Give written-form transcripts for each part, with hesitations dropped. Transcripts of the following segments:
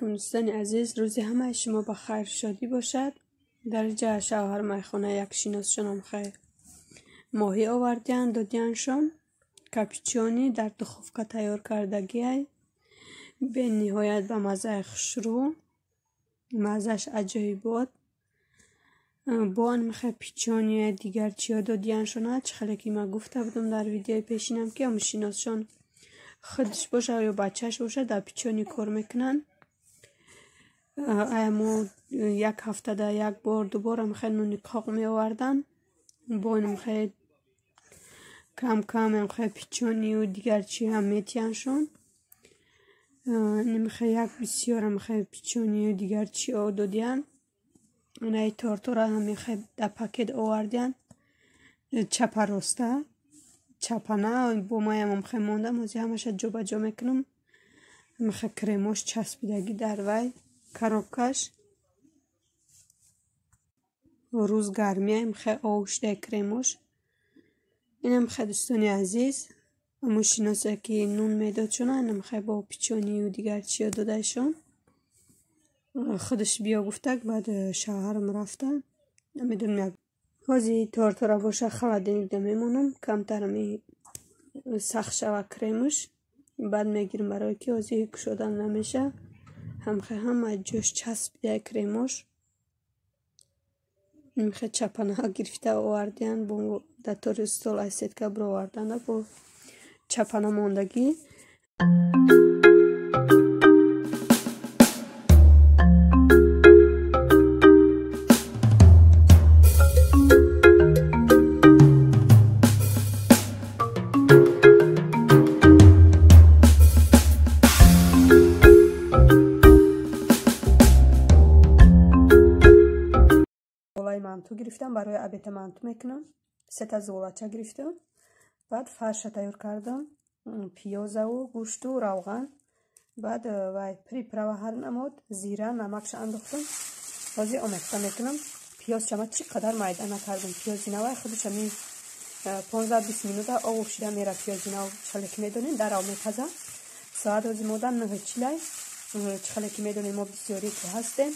Алейкум дӯстони азиз, рӯзи ҳамаи шумо ба хайр шодӣ бошад. Дар ҷа шавҳар майхона як шиносшонам хайр моҳӣ овардиян, додияншон. Капичони дар духовка тайёр кардагиай. Бениҳоят ба маззаи хушрӯ, маззаш аҷоибот. Бо анмихе пичония дигар чиё додияншона, чӣ хеле ки ма гуфта будам дар видеои пешинам, ки ҳамун шиносшон худш боша ё бачааш боша дар пичони кор мекунанд. Ая мо як ҳафтада як бор ду бор амхе нуни қоқ меоварданд. Бо инмхе кам-кам амхе пичонию дигар чи ҳам метияншон. Нимхе як бисёр амхе пичонию дигар чио додиян. Инаи тортора ҳамихе дар пакет овардиян. Чапа роста, чапана бо маям амхе мондам, ҳозир ҳамаша ҷо ба ҷо мекунам. Амхе кремош часпидагӣ дар вай коробкаш. Рӯз гармия амхе ов шудаи кремош. Инамхе дӯстони азиз, ҳамун шиносе ки нун медодшона, инамхе бо пичонию дигар чиё додайшон. Худаш биё гуфтак, баъд шавҳарам рафта. Намедонам як ҳозир тортора боша холодильникда мемонам, камтар ами сахт шава кремаш, баъд мегирам, барое ки ҳозир кушодан намеша. Ҳамхе ҳама ҷош часпидаи кремош. Нимхе чапанаҳо гирифта овардиян, бо дар тори стол аз сетка бироварданда бо чапана мондагӣ. Манту гирифтам, барои обеда манту мекунам. Сета золача гирифтам. Баъд фарша тайёр кардам. Пиёзаву гӯшту равған. Баъд вай приправа ҳар намуд, зира, намакша андохтам. Ҳозир омехта мекунам. Пиёзша ма чӣ қадар майда накардам. Пиёзи навай худаш ами 15-20 минута ов шида мера пиёзи нав. Чӣ ки медонем, дарав мепаза. Соат ҳозир мода 9:40. Чӣ ки медонем, мо бисёрӣ ки ҳастем.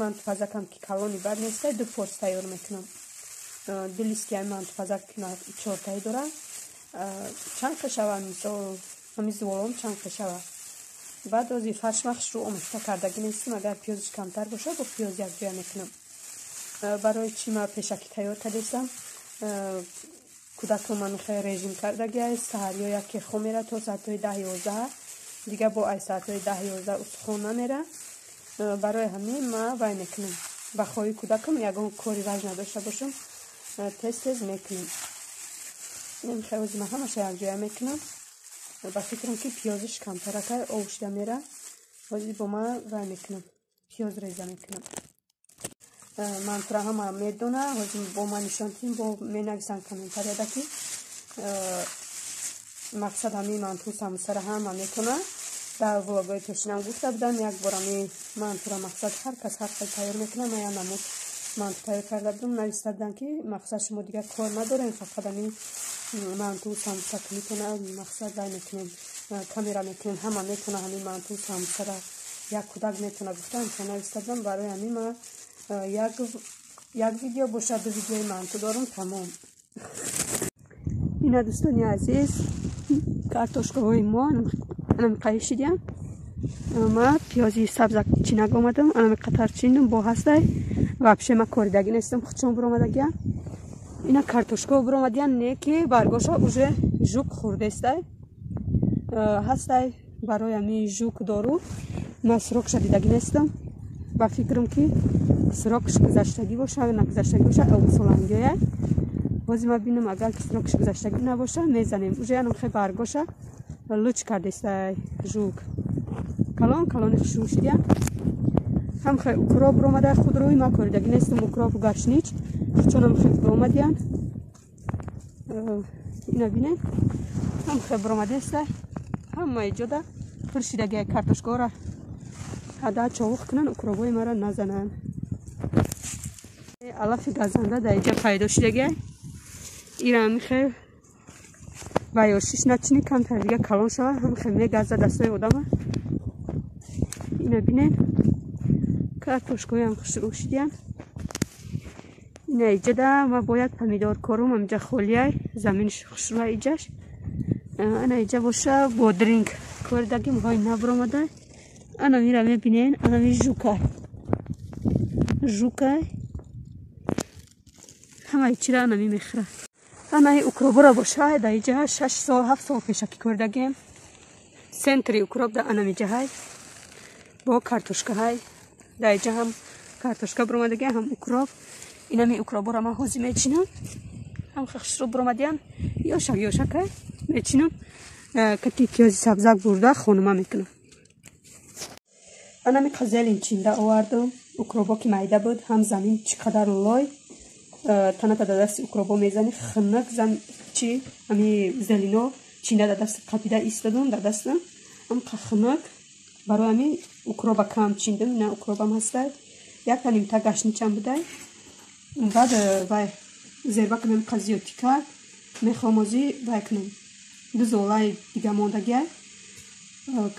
Мантупазакам ки калони бад неста, ду порс тайёр мекунам. Ду листи ами мантупазак чортаи дора. Чанд қишава, мисол ами зуволом чанд қишава. Баъд ози фарш махшрӯ омехта кардагӣ нестим, агар пиёзиш камтар боша, бо пиёз якҷоя мекунам. Барои чӣ ма пешакӣ тайёр кардастам? Кӯдакам ман хеле режим кардагиай, саҳар ё яке хом мера то соатҳои 10-11, дига бо ай соатҳои 10-11 устухон намера. Барои ҳамин ма вай мекунам. Ба хоҳи кӯдакам ягон кори важ надошта бошам, тез-тез мекунам. Намехоҳам ҳозир ма ҳамаша якҷоя мекунам. Ба фикрам ки пиёзиш камтаракай ов шида мера. Ҳозир бо ма вай мекунам, пиёз реза мекунам. Мантура ҳама медона, ҳозир бо ма нишон тим, бо менависам комментарияда ки мақсад ҳамин манту самусара ҳама метона. Дар влогои пешинам гуфта будам, як бор ами мантура мақсад ҳар кас ҳар хел тайёр мекунад. Ман як намуд манту тайёр карда будам, нависта будам ки мақсад шумо дигар кор надорем, фақат ами манту самуса ки метона, мақсад вай мекунем, камера мекунем, ҳама метона ҳамин манту самусара, як кӯдак метона гуфтам, нависта будам. Барои ҳамин ма як видео бошад, ду видеои манту дорам, тамом. Ина дӯстони азиз, картошкаҳои мо анами қайишидиям. Ма пиёзи сабзак чинак омадам, анами қатар чиндум, бо ҳастай. Вообще ма коридагӣ нестам, худшон буромадагиям. Ина картошкао буромадиян, не ки баргоша уже жук хӯрдестай. Ҳастай барои ами жук дору. Ма срокша дидагӣ нестам. Ба фикрам ки срокш гузаштагӣ боша, нагузаштагӣ боша, солангиёя. Ҳозир ма бинам, агар ки срокш гузаштагӣ набоша, мезанем. Уже анам хе баргоша луч кардестай жук. Калон калони хушрӯ шидия. Ҳам хе укроп ромада худрӯи ма коридагӣ нестам, укропу гашнич. Чонам хе ромадиян. Ина бинед. Ҳам хе бромадестай. Ҳамаи ҷода пур шидагиай картошкаҳоро ҳада човуқ кунанд, укробҳои маро назананд. Алафи газанда дар иҷа пайдо шидагиай. Ира михе ва ё шиш начини, камтар дига калон шава, ҳам хе мегаза дастҳои одама. Ина бинед. Картошкаям хушрӯ шидиян. Ина иҷада ма бояд помидор корум, амҷа холияй, заминш хушрӯа иҷаш. Ана иҷа боша бодринг коридагим ҳой набуромада. Ана мира мебинен, ана ми жукай. Жукай. Ҳамаи чира ана ми мехӯра. Анаи укробора боша да иҷа 6 сол 7 сол пешаки коридагем. Центри укроп да ана миҷаҳай. Бо картошкаҳай. Да иҷа ҳам картошка буромадаги, ҳам укроп. Инами укробора ман ҳозир мечинам. Ҳам хушрӯ буромадиян. Ёшак ёшакай мечинам. Кати пиёзи сабзак бурда хонума мекунам. Анами зелень чинда овардам. Укробо ки майда буд, ҳам замин чӣ қадар лой. Таната да дасти укробо мезани, хунук зам чи ами зелино чинда да даст қапида истодум да дастам. Ам хунук барои ами укроба кам чиндам, ина укробам ҳастай. Якта нимта гашничам будай. Баъд вай зерба кунем қазиётӣ кард. Мехоҳам озӣ вай кунем. Ду золаи дига мондагиай.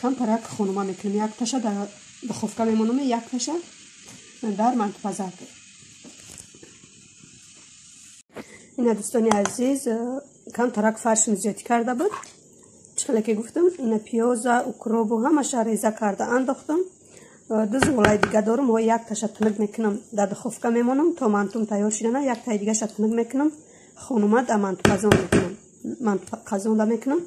Камтарак хонума мекунем. Якташа дар духовка мемонам, якташа дар мантупазак. Ина дӯстони азиз, камтарак фаршм зиёдӣ карда буд. Чӣ хеле ки гуфтам, ина пиёза, укробу ҳамаша реза карда андохтам. Ду золаи дига дорум, ҳо якташа тунук мекунам, дар духовка мемонам то мантум тайёр шидана, яктаи дигаша тунук мекунам, хонума дар мантупазон мекунам. Мантуқазонда мекунам.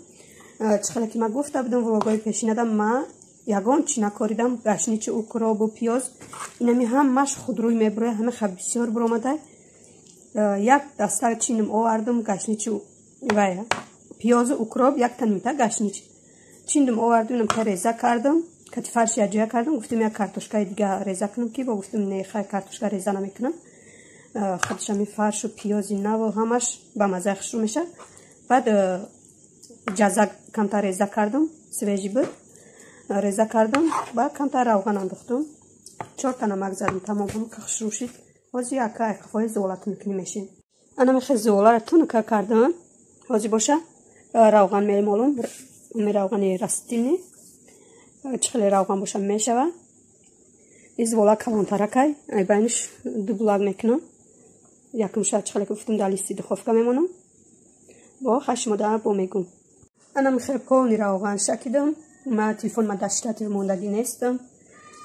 Чӣ хеле ки ман гуфта будам влогҳои пешинада, ман ягон чӣ накоридам, гашничи, укробу, пиёз, инами ҳамаш худрӯй мебурояд, ҳама хаб бисёр буромада. Як даста чиним овардум, гашничи вай пиёзу укроп, якта нимта гашнич чиндум овардум, инам реза кардам, кати фарш якҷоя кардам, гуфтам як картошкаи дига реза кунам, ки бо гуфтам не, хай картошка реза намекунам. Худаш ами фаршу пиёзи наву ҳамаш ба мазаи хушрӯ мешавад. Баъд ҷазак камтар реза кардам, свежий буд, реза кардам, баъд камтар равған андохтум, 4 намак задам, тамом ҳам хушрӯ шид. Ҳозир яка қафои зола тунукунӣ мешем. Ана мехе золаро тунука кардам. Ҳозир боша равған мемолам, ами равғани растини. Чӣ хеле равған боша мешава. И зола калонтаракай, ай байниш ду булак мекунам. Якумша чӣ хеле ки гуфтам дар листи духовка мемонам. Бо хашмода бо мегум. Ана мехе полни равған шакидам. Ма телефон ма дар штатив мондагӣ нестам.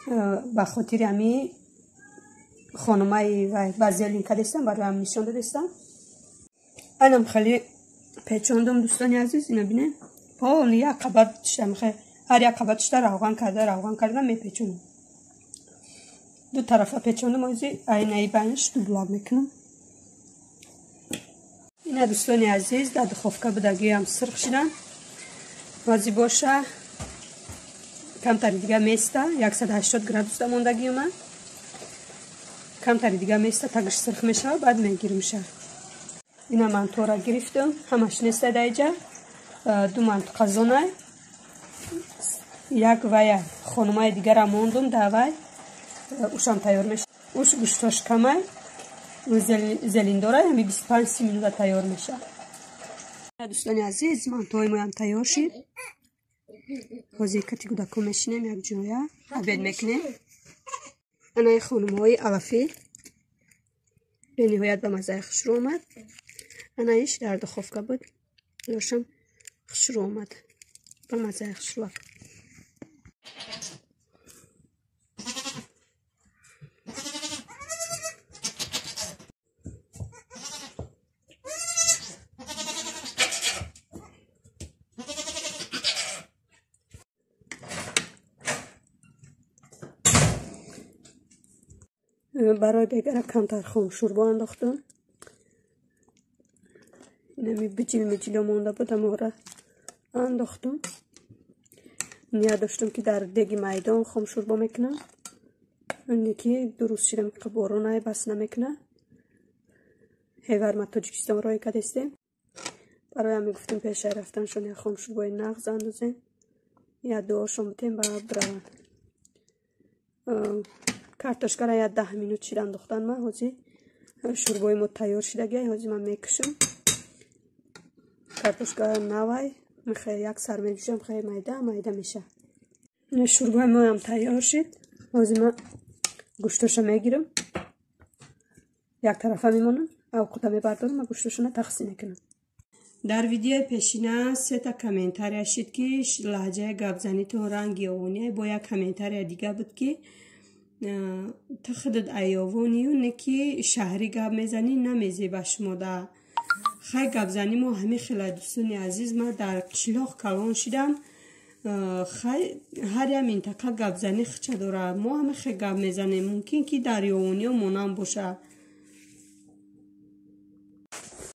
Ба хотири ами хонумаи вай ба зелень кадестам, бароям нишон додестам. Анам хеле печондум дӯстони азиз, ина бинед. Полни як қабат шам, ҳар як қабат шта равған карда мепечонам. Ду тарафа печондум, ози айнаи байнаш ду булак мекунам. Ина дӯстони азиз, дар духовка будагиам сирх шидан. Ози боша камтари дига места, 180 градуса мондагиума. Камтари дига места, тагиш сирх мешава, баъд мегиримша. Ина мантора гирифтам, ҳамаш неста дар иҷа. Ду манту қазонай. Як вая хонумаи дигара мондум дар вай. Ушам тайёр мешава. Уш гӯштош камай, зелиндорай, ҳами 25-30 минута тайёр мешава. Дӯстони азиз, мантуҳои моям тайёр шид. Ҳозир кати кӯдакҳо мешинем якҷоя, обед мекунем. Анаи хонумҳои алафӣ бениҳоят ба маззаи хушрӯ омад. Анаиш дар духовка буд, ёшам хушрӯ омад, ба маззаи хушрӯ. Барои бегара камтар хом шӯрбо андохтам. Инами биҷил миҷило монда буд, ҳамора андохтам. Ният доштам ки дар деги майдон хом шӯрбо мекунам. Ине ки дуруст шидам, ки боронай бас намекуна. Ҳевар ма Тоҷикистон роҳӣ кардестем. Барои ҳамин гуфтем пешай рафтаншон як хом шӯрбои нағз андозем. Як дуошон бутем ба бираванд. Картошкара як 10 минут шид андохтан ман. Ҳозир шӯрбои мо тайёр шидагиай, ҳозир ман мекушам. Картошка навай, мехе як сар мекушам, хеле майда майда меша. Шӯрбои моям тайёр шид. Ҳозир ман Гӯштоша мегирам, як тарафа мемонам, авқута мебардорам ва гӯштошона тақсим мекунам. Дар видеои пешина сета комментария шид, ки лаҳҷаи гапзанитон ранги ёвония. Бо як комментария дига буд, ки ту худат айёвонию, не ки шаҳрӣ гап мезанӣ, намезеба шумо да. Хай, гапзанӣ мо ҳамин хела, дӯстони азиз. Ман дар қишлоқ калон шидам. Хай, ҳар як минтақа гапзанӣ хича дорад. Мо ҳамин хел гап мезанем. Мумкин ки дар ёвониё монанд боша.